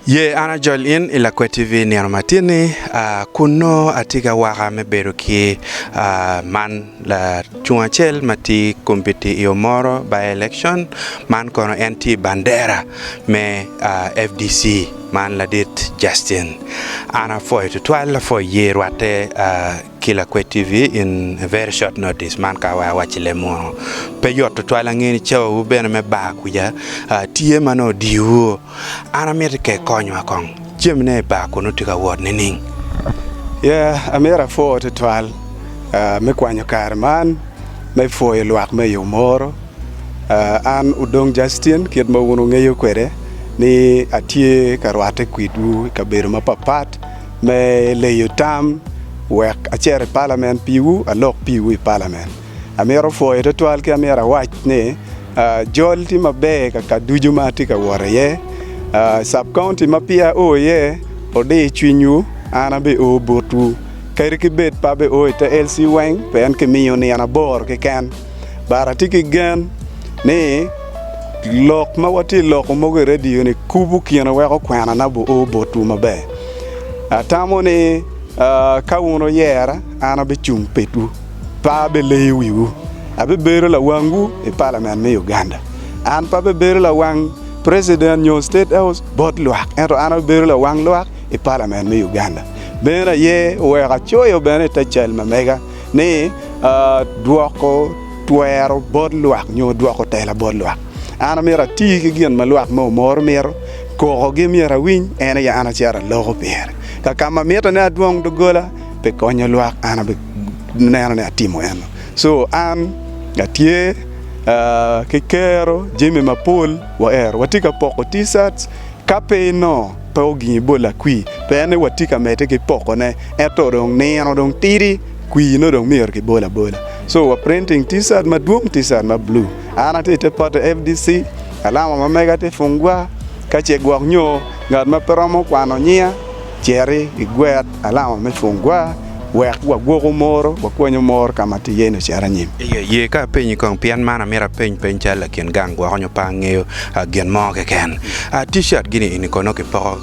Ye an ajol in i Lakwed TV nino matin-ni, kun nongo atye ki awaka me bedo ki man lacung acel ma tye kombeddi i Omoro by election man kono en tye i bandera me FDC man ladit Justin. An apwoyo tutwal apwoyo ye rwatte ki Lakwed TV in a very short notice man ka wek awacci leb munu pe yot tutwal angeyo ni cawawu bene me bar kwica tye ma nongo odiyowu. An amiti ka ikonywa kong, jamine i bar kunnu tye ka wot nining? Yeah, amito apwo tutwal me kwanyo kare man me pwoyo lwak me i Omoro. An Odong Justin kit ma wun wungeyo kwede ni atye ka rwatte kwedwu i kabedo mapatpat me leyo tam wek acit i palament piwu, alok piwu i palament. Amito pwoyo tutwal ki amito awac ni Jol tye maber ka ka ducu ma atye ka wot iye. Sub county ma peya ao iye odi cwinywu an abio botwu kadi ki bed pe abio i te LC weng pien kimiyo nino aboro keken but atye ki gen ni lok ma watye ka loko mogo i radio ni kubo kine weko kwenana bio botwu maber. Atamo ni ka wun wuyera an abicung pidwu. Pe abileyo wiwu. Abibedo lawangwu i palament me Uganda. An pe abibedo lawang President nyo State House bot lwak, ento an abibedo lawang lwak i palament me Uganda. Meno aye oweko acoyo bene i te cal ma mega ni dwoko twero bot lwak nyo dwoko tela bot lwak. An amito ati ki gin ma lwak me Omoro mito, kokogi myero awiny, en aye an acito aloko pire. Ka ka ma mitte ni adwong doggola, pi konyo lwak an abineno ni atimo eno. So an atye ki kero jami mapol waero. Watye ka poko T-shirts ka pe inongo pe ogingi bot lakwir pien ni watye ka medde ki pokone ento dong nino dong tidi kwir nongo dong myero kibol abola. So wa printing T-shirt madwong T-shirt ma blue. An atye ite party FDC alama ma mega tye Fungwa ka ce gwok nyo ngat ma pe romo kwano nyinga Citi igwet alama me pungwa wek wagwoku moro, wakwanyu moro ka ma tye iye-ni ocit anyim. Iye, ye ka apenyi kong, pien man amito apeny peny calo lakin gang gwoko nyo pe angeyo gin mo keken. T-shirt gini eni kono kipoko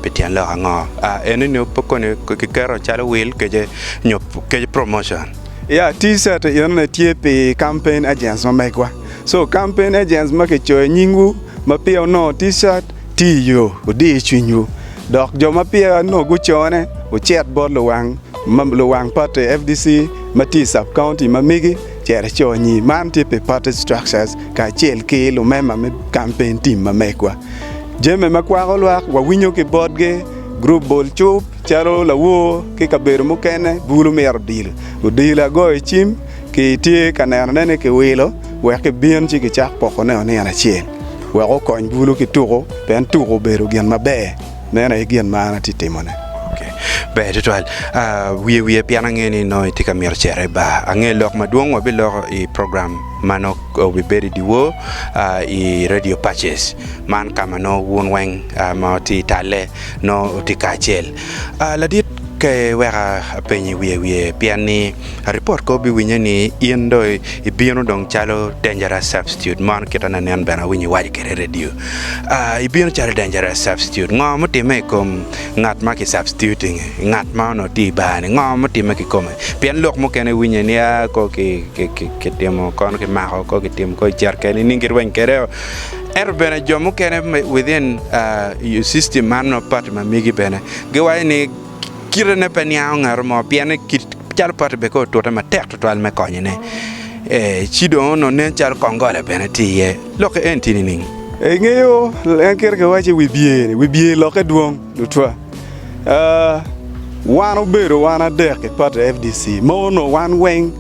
pi tyen lok ango? Eni-ni pe koni kiketo calo wil kece nyo kece promotion? Ya, T-shirt enoni tye pi campaign agents ma megwa. So campaign agents ma kicoyo nyingwu ma peya wunongo T-shirt, ti i yo, wudi cwinywu. Dok jo ma peya onongo gucone, wucit bot luwang luwang party FDC ma tye i sub county ma megi, cit ico nyi. Man tye pi party structures kacel ki lumema me campaign team ma megwa. Jami ma kwako lwak wawinyo ki botgi, group bol cub calo lawor ki kabedo mukene bulu mito odilo. Odilo agoyo cim ki tye ka nenone ni kiwilo wek kibin ci kicak pokone nino acel. Wek okony bulu ki tuko, pien tuko obedo gin maber. Meno aye gin ma an atye timone. Ber tutwal. Wiye wiye pien angeyo ni nongo itye ka mito cito i bar. Angeyo lok madwong wabiloko i program ma nongo obibedo i dyewor i Radio Patches. Man ka ma nongo wun weng ma wutye i talle nongo wutye kacel. Ladit ka iweko apenyi wiye wiye pien ni Ripot ko biwinye ni in dong ibino dong calo dangerous substitute mono kita nanen bene awinyo iwaco kwede i radio. Ibino calo dangerous substitute ngo mutimme i kom ngat ma ki substituting ngat ma onongo tye i bar ni ngo mutimme kikome pien lok mukene winye ni aa ko kitimo kono kimako ko kitimo ko icito kene nining kirweny kwede ento bene jo mukene within system man nongo party ma megi bene giwaco ni Kite ne pe niango ngat mo pien calo pati bene kong otute matek tutwal me konyone ci dong onongo nen calo kongola bene tye iye. Lokke eni tye nining? Ingeyo en kit kiwaco i wi bye-ni, wi bye lokke dwong lutwa. Wan obedo wan adek i pati FDC ma onongo wan weng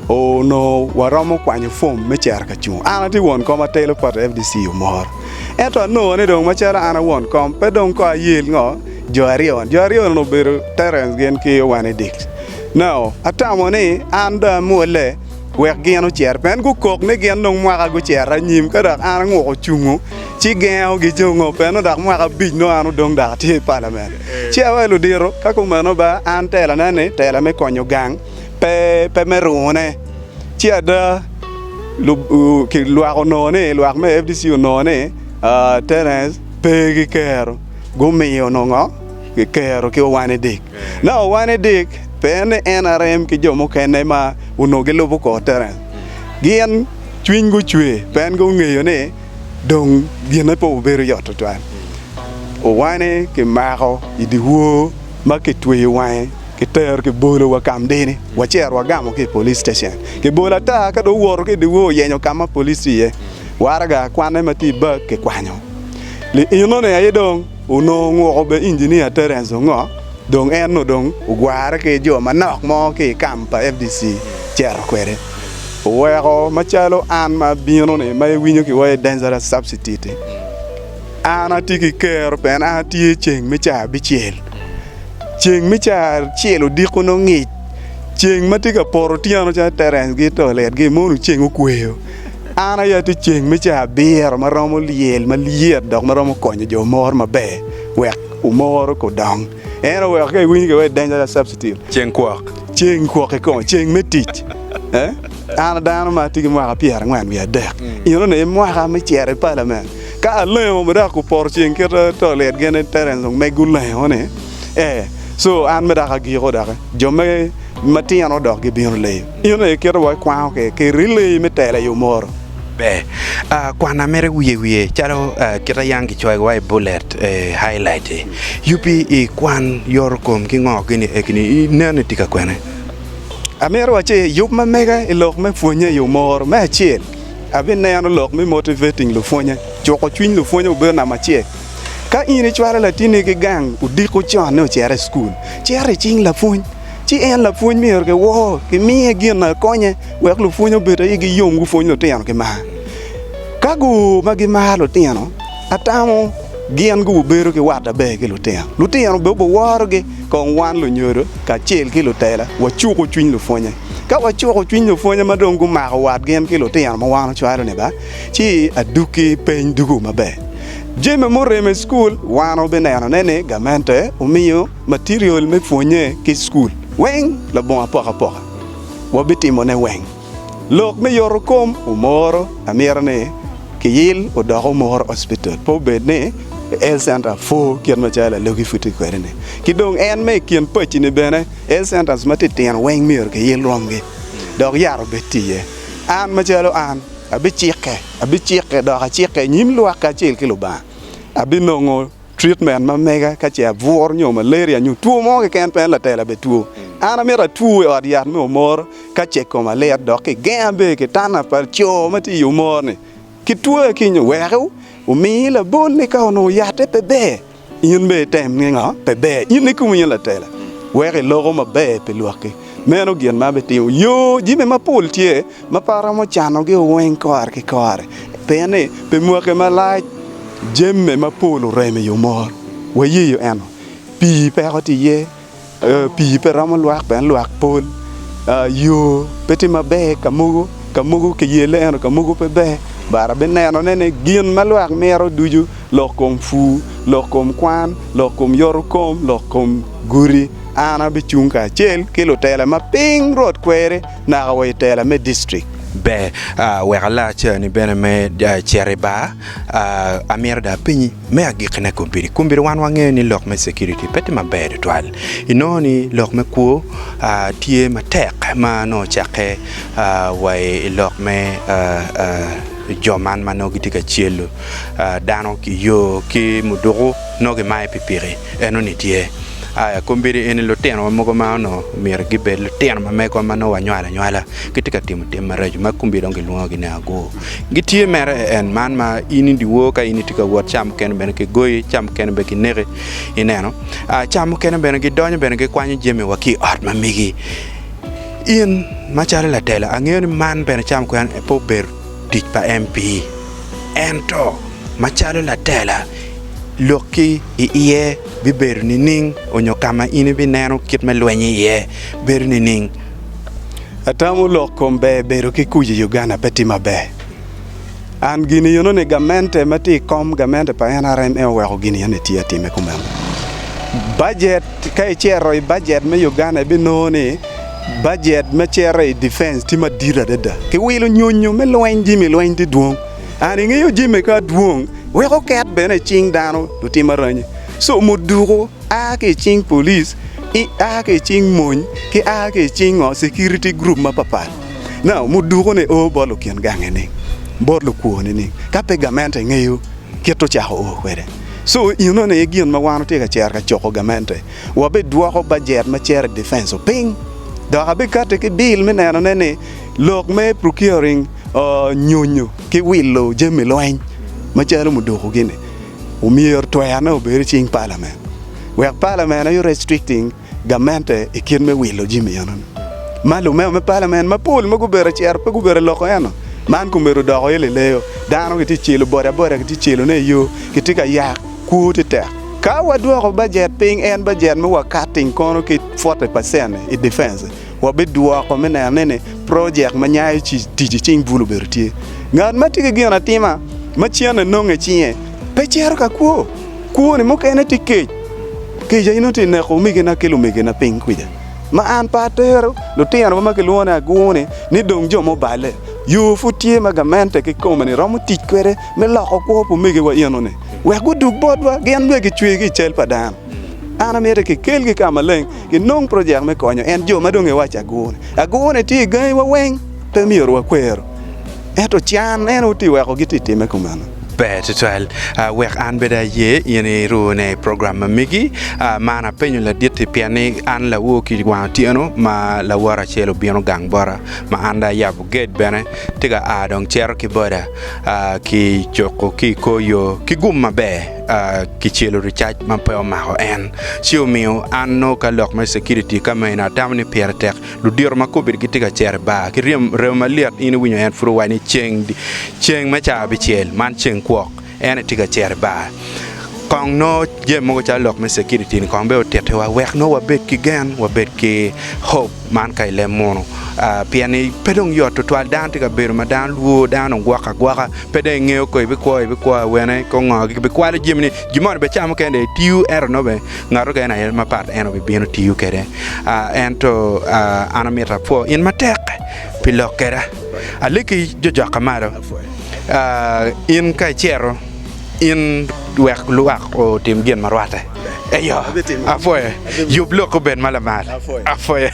Onongo waromo kwanyo fom me cito ka cung. An atye won kom atelo poti FDC i Omoro. Ento anongo ni dong macalo an a won kom, pe dong kong ayel ngo jo aryo-ni. Jo aryo-ni onongo obedo Terence gin ki Owany Dix. Now, atamo ni an dong amwolle wek gin ocit pien gukok ni gin dong mwaka gucito anyim ka dok an anguko cungo ci gengogi cungo pien nongo dok mwaka abic nongo an odong dok atye i palament. Ci awaco ludito ka kumeno ba an telana ni tela me konyo gang. pe pe me rune. Ci ada lwak onongo ni lwak me FDC onongo ni Terence pe ki kero. Gumiyo onongo kikero ki Owane Dick. Na Owane Dick pe ni NRM ki jo mukene ma onongo gilubo kor Terence. Gin cwiny gucwe pien gungeyo ni dong ginne pe obedo yot tutwal. Owane kimako i dyewor ma kitweyo wange kitero kibolo wa Kamdini wacito wagamo ki i police station. Kibolo ata ka dong owoto ki i dyewor oyenyo ka ma police tye iye. Waraga kwanne ma tye i bag kikwanyo. Liinone aye dong onongo onguko be Injinia Terence Ongo, dong en onongo dong ogware ki jo manok mo ki i kam pa FDC cito kwede. Oweko macalo an ma abino ni ma iwinyo ki waci dangerous substitute, an atye ki kero pien an atye ceng me caa abicel. Ceng me caa acel odiko nongo ngic, ceng ma tye ka poto otyeno calo Terence gi toilet gi mono ceng okweyo. An aye atye ceng me caa abiro ma romo lyel malyet dok ma romo konyo jo omoro maber wek omoro odong. En oweko ka iwinyo kiwaco dangerous substitute. Ceng kwok. Ceng kwok kikome, ceng me tic. Eh? An dano ma atye ki mwaka pyerangwen wiye adek. Eno ni mwaka me cito i palament. Ka alengo ma dok opoto ceng kit toilet gin Terence dong meg gulengo ni eh so an me dok agiko doki jo me matino dok gibino leyo. In aye kite wa ikwango ki ki relay me tela i omoro. Ber. Kwana mere wiye wiye calo kite yang kicoyo wa i bullet highlight i. Yubi i kwan yoto kom ki ngo gini egini inen ni tye ka kwene? Amito wacci yub ma mega i lok me pwonye i omoro. Me acel, abineno lok me motivating lupwonye, cuko cwiny lupwonye obedo namba acel. Ka in icwalo latinni ki gang odiko con ni ocit i cukul, cit i cing lapwony. Ci en lapwony myero kiwor, kimiye gin ma konye wek lupwony obed aye giyom gupwony lutino ki mar. Ka guo ma gimaro lutino, atamo gin gubedo ki wat aber ki lutino. Lutino bene obiworogi kong wan lunyodo kacel ki lutela wacuko cwiny lupwonye. Ka wacuko cwiny lupwonye ma dong gumako wat gin ki lutino ma wan ocwalo-ni ba, ci adwogi peny dugo maber. Jami murem i cukul wan wabinenone ni gamente omiyo matirial me pwonye ki cukul weng labongo apokapoka. Wabitimone weng. Lok me yoto kom omoro amito ni kiyil odok omoro hospital pe obed ni health center pur kit macalo lalogi pud tye kwede ni. Ki dong en me i kin paci ni bene health centers matitino weng myero kiyil rwomgi dok yat obed tye iye. An macalo an Abicikke, abicikke dok acikke i nyim lwak kacel ki Lubanga. Abinongo treatment ma mega ka ce abwur nyo malaria nyo two mo keken pien latela bene two. An amito atwo i ot yat me omoro ka ce koma lit dok kigenga bene i kitanda pa co ma tye i omoro-ni. Kitwoya ki nyo wek omi labol ni ka onongo yatte pe ber. In bene item ni ngo? Pe ber. In ikomi in latela, wek iloko maber pi lwakki. Meno gin ma abitimo. Yo jami mapol tye ma pe aromo canogi weng kore ki kore. Pien ni pi mwaki malac, jami mapol orem i omor. Wayeyo eno. Pii peko tye iye. Pii pe romo lwak pien lwak pol, yo pe tye maber ka mogo, ka mogo kiyelle ento ka mogo pe ber. But abinenone ni gin ma lwak mito ducu, lok kom pur, lok kom kwan, lok kom yoto kom, lok kom gudi, an abicung kacel ki lutela ma piny Rwot kweri naka wa i tela me distrik. Ber, wek alac ni bene me cito i bar, amito dong apenyi. Me agikkine kombeddi, kombeddi wan wangeyo ni lok me security pe tye maber tutwal. Inongo ni lok me kwo tye matek ma nongo ocakke wa i lok me jo man ma nongo gitye ka celo dano ki yo ki muduku nongo gimayo pikipiki enoni tye. Aya kombeddi eni lutino mogo ma onongo myero gibed lutino ma megwa ma nongo wanywalo anywala gitye ka timo tim maraco ma kombeddi dong gilwongogi ni ago. Gitye mere i en man ma in i dyewor ka in itye ka wot ca mukene bene kigoyi ca mukene bene kineki ineno ca mukene bene gidonyo bene gikwanyo jami wa ki i ot ma megi. In macalo latela angeyo ni man bene ca mukene pe obedo tic pa MP ento macalo latela lokki i iye bibedo nining onyo ka ma in ibineno kit me lweny iye bedo nining? Atamo lok kom ber bedo ki kuc i Uganda pe tye maber. An gin eno ni gamente ma tye i kom gamente pa NRM en oweko gin eno ni tye atime kumeno. Bajet ka icito i bajet me Uganda ibinongo ni bajet me cito i defense tye madit adada. Kiwilo nyonyo me lweny jami lweny tye dwong. An ingeyo jami ka dwong weko ket bene i cing dano lutim aranyi. So muduku a ki i cing police, a ki i cing mony ki a ki i cing ngo security group mapapat. Now muduku ni o bot lukin gange ni, bot lukwo ni ni ka pe gamente ngeyo kit ocako o kwede. So eno ni aye gin ma wan watye ka cito ka coko gamente. Wabidwoko bajet ma cito i defense piny dok abikati ki bill me nenone ni lok me procuring nyonyo ki wilo jami lweny macalo muduku gini omyero twerone obed i cing palament wek palament aye restricting gamente i kit me wilo jami enoni ma lumema me palament mapol ma gubedo cito pe gubedo loko eno man komedo odoko iye lileyo dano gitye celo boda boda gitye celone i yo gitye ka yak kwo tye tek ka wadwoko bajet piny en bajet me wa cutting kono ki 40 percent i defense Wabidwoko me neno ni projek ma nyayo tic i cing bul obedo tye. Ngat ma tye ki gin atima ma cente nonge i cinge pe cito ka kwo. Kwoni mukene tye kec. Kec aye nongo tye ka neko omegina ki lumegina piny kwija. Ma an pe atero lutinowa ma kilwongo ni agur-ni ni dong jo muballe. Yo pud tye ma gamente kikome-ni romo tic kwede me loko kwo pa omegiwa eno-ni wek gudug botwa. Gin bene kicweyogi i cal pa dano. An amito kikelgi ka maleng, kinong projek me konyo en jo ma dong iwaco agurne. Agurne tye i gangiwa weng, pe myero wakwero. Ento can en aye tye weko gitye time kumeno. Ber tutwal. Wek an bed aye in irune i program ma megi. Man apenyo ladit-ti pien ni an lawor ki wang otyeno ma lawota acel obino gang bota ma an dong ayabo gate bene tye ka a dong cito ki boda ki cuko ki i kor yo ki gum maber. kicelo ricac ma pe omako en ci omiyo an nongo ka lok me security ka meno atamo ni pire tek ludito ma kobedi gitye ka cito i bar ki remo malyet in iwinyo en pud owaco ni ceng ceng me cawa abicel man ceng kwok en aye tye ka cito i bar kong nongo jami mogo calo lok me security ni kong bene otitiwa wek nongo wabed ki gen wabed ki hope man ka i leb munu pien ni pe dong yot tutwal dano tye ka bedo ma dano lwor dano dong gwoko agwoka Pe dong ingeyo ko ibikwo, ibikwo awene, ko ngo, gibikwalo jamini, gin moni bene ca mukene dong itiyo ento nongo bene ngat mukene aye mapat en obibino tiyo kwede. Ento an amito apwo in matek pi lok kweda. Alegi jojok malo, in ka icito in wek lwak otim gin ma rwatte. Eyo, apwoyo. Yub lokki obed ma lamal. Apwoyo.